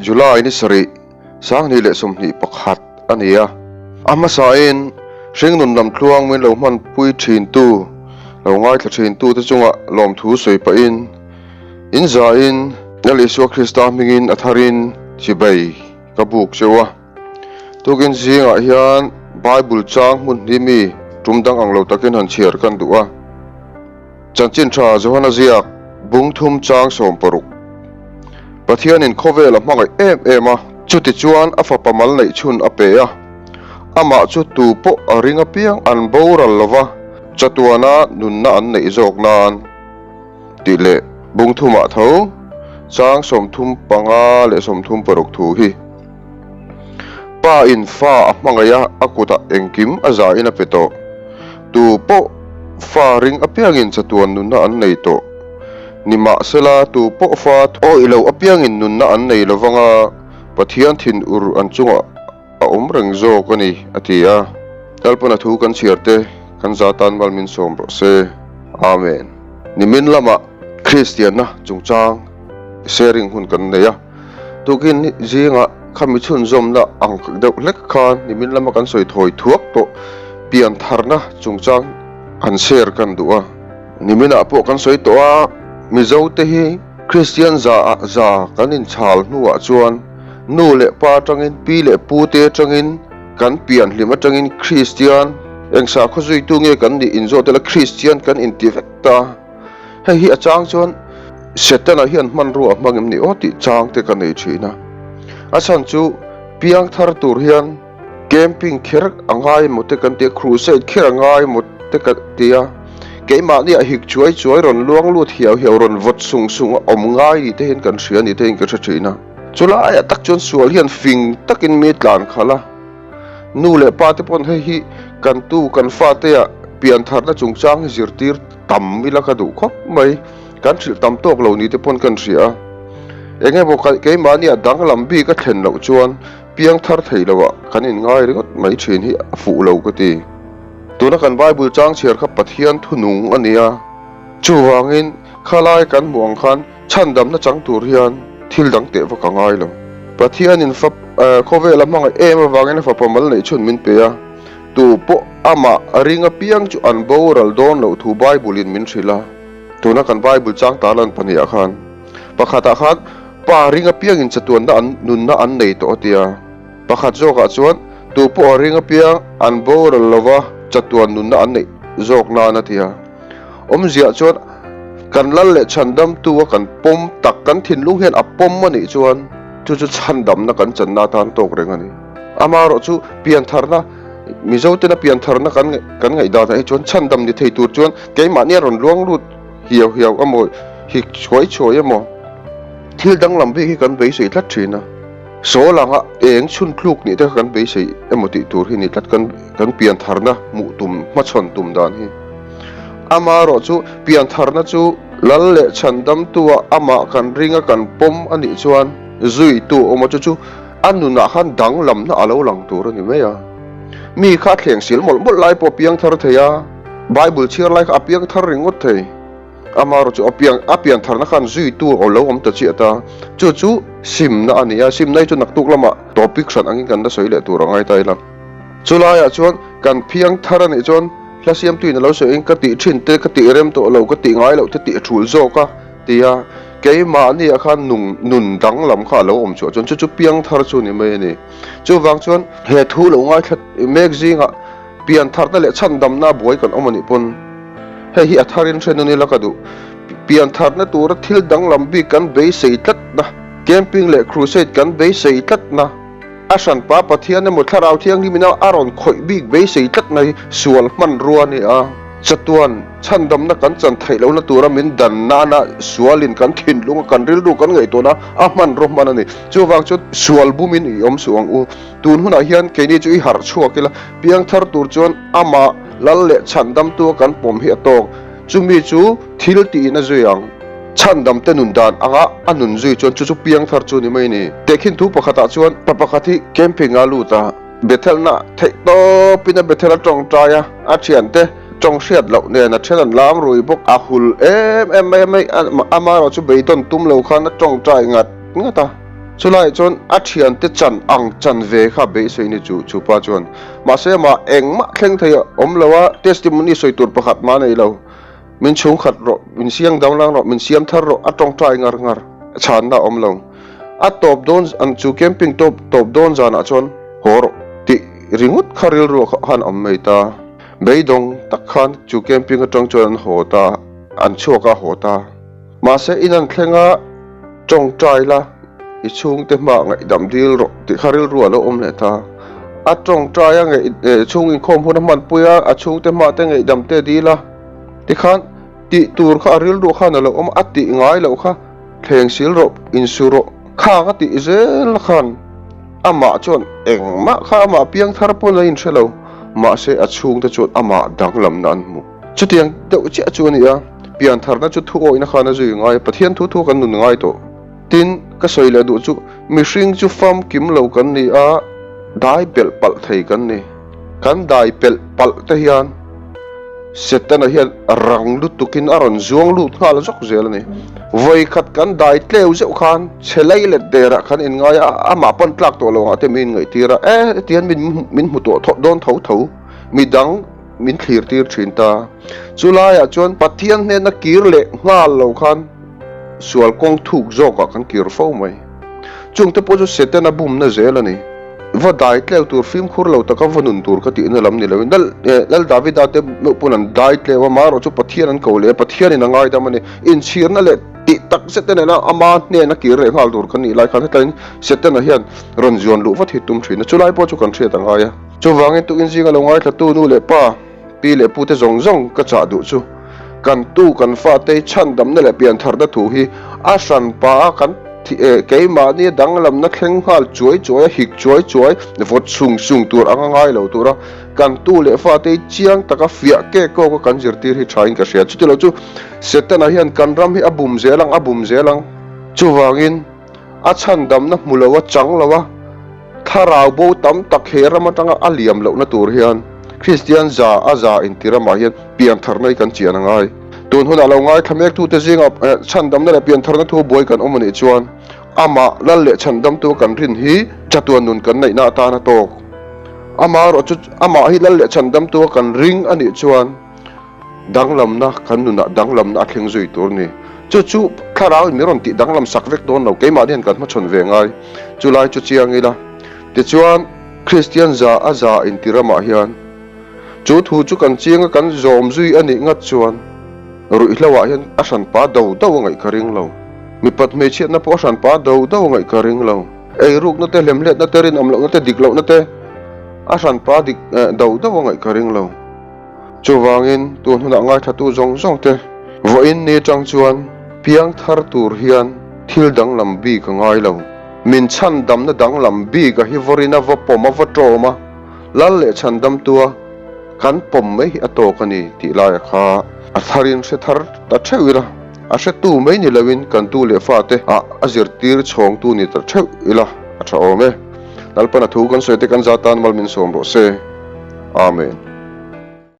July ni sarih, 2021 a ni a. A hmasain hringnun lam tluang min lo hmanpui thintu, lo ngaithla thintute chunga lawmthu sawi pahin, in zain Lal Isua Krista hmingin a tharin chibei ka buk cheu a. Tukin zingah hian Bible chang hmun hnih mi tum dang ang lo takin han chhiar kan duh a. Chanchin tha Johana ziak bung thum chang 60. Pathianin khawvel a hmangaih em em a, chutichuan a fapa mal neih chhun a pe a. Amah chu tu pawh a ring apiang an boral lo va, chatuana nunna an neih zawk nan tih leh bung thumah tho chang 35 leh 36 thu hi. Pa in fa a hmangaih a, a kutah engkim a zahin a pe tawh. Tu pawh fa ring apiangin chatuan nunna an nei tawh. Nimahsela, tu pawh fa awih lo apiangin nunna an nei lo vang a, Pathian thinur an chungah a awm reng zawk a ni, a ti a. Lalpana thu kan chhiar te kan za tan mal min sawm rawh se. Amen. Nimin lamah Kristianna chungchang sharing hun kan nei a. Tukin zingah khami chhunzawmna ang deuh hlek khan nimin lama kan sawi thawi thuak tawh pian tharna chungchang han share kan duh a. Niminah pawh kan sawi tawh a, Mizo te hi Kristian za ah za kan inchhal hnuah chuan nu leh pa atangin pi leh pu te atangin kan pian hlim atangin Kristian eng sakhaw zuitu nge kan nih inzawh tel a Kristian kan inti vek ta. Hei hi a chang chuan Setana hian hmanrua a hmang em ni aw tih chang te ka nei thin a. A chhan chu piang thar tur hian camping kher a ngai emaw te kan ti a, crusade kher a ngai emaw te ka ti a. Keimahni ah hik chuai chuai rawn luang lut hiau hiau rawn vawt sung sung a awm ngai ni te hian kan hria ni te hian ka hre thin a. Chulaiah tak chuan sual hian fing takin mi tlan khalh a. Nu leh pa te pawn hei hi kan tu kan fate ah pian tharna chungchang hi zirtir tam ila ka duh khawp mai. Kan hrilh tam tawk lo ni te pawn kan hria a. Eng emaw keimahni ah danglam bik a thlen loh chuan piang thar thei lo ah kan inngai ringawt mai thin hi a fuh lo ka ti. Tuna kan Bible chang chhiar kha Pathian thunung a nia. Chuvangin khalai kan hmuh ang khan Chhandamna chang tur hian thil dang teh vak a ngai lo. Pathianin fa khawvel a hmangaih em avangin a fapa mal neih chhun min pe a, tu pawh amah a ring apiang chu an boral dawn loh thu Bible-in min hrilh a. Tuna kan Bible chang tarlan pahnih-ah khan pakhatah khan Pa ring apiangin chatuanna an nunna an nei tawh a ti a, pakhat zawkah chuan tu pawh a ring apiang an boral lova chatuan nunna an neih zawk nan a ti a. Awmziah chuan kan lal leh chhandamtu a kan pawm tak, kan thinlung hian a pawm a nih chuan chu chu chhandamna kan channa atan tawk reng a ni. Amaherawh chu piantharna, Mizo tena piantharna kan kan ngaihdan ah hi chuan chhandam ni thei tur chuan keimahni a rawn luang lut hiau hiau emaw, hik chhuai chhuai emaw thil danglam bik hi kan beisei tlat thin a. Sawl anga eng chhun tluk nih te kha kan beisei emaw tih tur hi ni tlat kan kan piantharna hmuh tum hmachhawn tum dan hi. Amaherawh chu piantharna chu lal leh chhandamtua amah kan ringa kan pawm a nih chuan zuitu awm a chu chu a nunah khan danglamna a lo lang tur a ni mai a. Mi kha a thleng sil mawlh mawlh lai pawh a piangthar thei a, Bible chhiar lai kha a piangthar ringawt thei. Amaherawh chu a piang a piantharna khan zuitu a lo awm ta chiah ta. Chu chu simna a ni a, simna hi chu naktuk lamah topic hran angin kan la sawi leh tur a ngai ta ila. Chulaiah chuan kan phiangthar a nih chuan Hla siamtuin a lo sawi in ka tih thin te, ka tih rem tawh lo, ka tih ngai loh te tih a thul zawk a ti a, keimahni ah khan nung nun danglam kha a lo awm chhuah chuan chu chu piang thar chu ni mai a ni. Chuvang chuan he thu lo ngaithla mek zingah pian tharna leh chhandamna buai kan awm a nih pawn hei hi a tharin hre nun ila ka duh. Pian tharna tura thil danglam bik kan beisei tlatna, camping leh crusade kan beisei tlatna, A hranpa Pathian emaw Thlarau Thianghlim ina a rawn khawih bik beisei tlat mai sual hmanrua a ni a. Chatuan chhandamna kan chan theih lohna tura min dan nana sualin kan thinlung a kan rilru kan ngaihtuahna a hmanraw hman a ni. Chuvang chuan sual bumin i awm suh ang u. Tun hunah hian keini chu i harh chhuak ila, piangthar tur chuan amah lal leh chhandamtu a kan pawm hi a tawk. Chumi chu thil tiin a zui ang. Chhandam te nun dan anga a nun zui chuan chu chu piangthar chu ni mai ni. Tehkhin thu pakhatah chuan pa pakhat hi camping a lut a, Bethelna theih tawpin a Bethel a tawngtai a, a thiante tawng hriat loh nen a then an lam rui bawk, a hul em em mai a, mai amaherawh chu beidawn tum lo khan a tawngtai ngat ngat a. Chulaiah chuan a thiante chan ang chan ve kha beisei ni chu chu pa chuan. Mahse amah engmah thleng thei a awm lo a, testimony sawi tur pakhat mah a nei lo. Min chhungkhat rawh, min siang danglang rawh, min siam thar rawh, a tawngtai ngar ngar. Chhanna a awm lo. A tawp dawn an chu camping tawp tawp dawn zanah chuan haw rawh tih ringawt kha rilru khan a awm mai ta. Beidawng tak khan chu camping atang chuan an haw ta, an chhuak a haw ta. Mahse in an thleng a, tawngtai la, i chhungte hmaah ngaihdam dil rawh tih kha rilru a lo awm leh ta. A tawngtai a ngaih chhung inkhawm hun a hmanpui a, a chhungte hmaah te ngaihdam te dil a. Tikhan tih tur kha a rilru khan a lo awm a, a tih ngai loh kha thleng sil rawh, insu rawh. Khang a tih zel khan amah chuan engmah kha amah piangthar pawn a inhre lo, mahse a chhungte chuan amah danglamna an hmu. Chutiang deuh chiah chu a ni a, piantharna chu thu awihna khan a zui ngai a, Pathian thu thu kan nun ngai tawh. Tin, ka sawi leh duh chu mihring chu famkim lo kan ni a, dai pelh palh thei kan ni. Kan dai pelh palh te hian Setana hian rang lutukin a rawn zuang lut nghal zawk zel a ni. Vawikhat kan dai tleu zeuh khan chhe lei let derah kan inngai a, amah pawn tlak tawh lo angah te min inngaihtir a, e hetiang hian min hmu tawh dawn tho tho, midang min thlir tir thin ta. Chu laiah chuan Pathian hnena kir leh nghal lo khan sual kawng thuk zawkah kan kir fo mai. Chungte pawh chu Setana bumna zel a ni. Va dai tleu tur fimkhur lo taka va nun tur ka tihna lam ni loin Lal Lal Davida te meuh pawn an dai tleu a, marawh chu Pathian an ko leh a, Pathianin a ngaidam a ni. Inchhirna leh tih tak zet te nena ama hnena kir leh nghal tur kan nih lai khan hetlaiin Setana hian rawn zuan luh vat hi tum thin a, chulai pawh chu kan hriat a ngai a. Chuvangin tukin zinga lo ngaithlatu nu leh pa, pi leh pute zawng zawng ka chah duh chu kan tu kan fate chhandamna leh piantharna thu hi a hran pa a kan keimahni danglamna thleng nghal chuai chuai a hik chuai chuai vawt sung sung tur anga ngai lo tura kan tu leh fate chiang taka fiah kek kawk a kan zirtir hi thain ka hria. Chutilo chu Setana hian kan ram hi a bum zel ang a bum zel ang. Chuvangin a chhandamna hmu lo a chang lo a, thlarau bo tam tak he ram atanga a liam lohna tur hian Kristian za a za inti ramah hian piantharna hi kan chian a ngai. Tun hunah lo ngaithla mektute zingah chhandamna leh piantharna thu buai kan awm a nih chuan amah lal leh chhandamtu kan rin hi chatuan nun kan neihna atan a tawk. Amaherawh chu amah hi lal leh chhandamtu kan ring a nih chuan, Danglamna, kan nunah danglamna a thleng zui tur ni. Chu chu thlarau in min rawn tih danglam sak vek dawn lo, keimah hian kan hmachhawn ve ngai. Chu lai chu chiang ila. Tichuan, Kristian za a za inti ramah hian chu thu chu kan chiang a, kan zawm zui a nih ngat chuan ruihhlo ah hian a hranpa do do a ngaih ka ring lo. Mipat hmeichhiatna pawh a hranpa do do a ngaih ka ring lo. Eirukna te, hlemhletna te, rinawm lohna te, dik lohna te a hranpa dik do do a ngaih ka ring lo. Chuvangin tun hunah ngaithatu zawng zawng te vawiin ni atang chuan piang thar tur hian thil danglam bik a ngai lo. Min chhandamna danglam bik a hi vawrin a va pawm a va tawm a, lal leh chhandamtua kan pawm mai hi a tawk a ni tih laia kha a tharin hre thar ta theuh ila, a hretu mai ni loin kan tu leh fate ah a zirtir chhawngtu ni ta theuh ila a tha awm e. Lalpana thu kan sawi te kan za tan mal min sawm rawh se. Amen.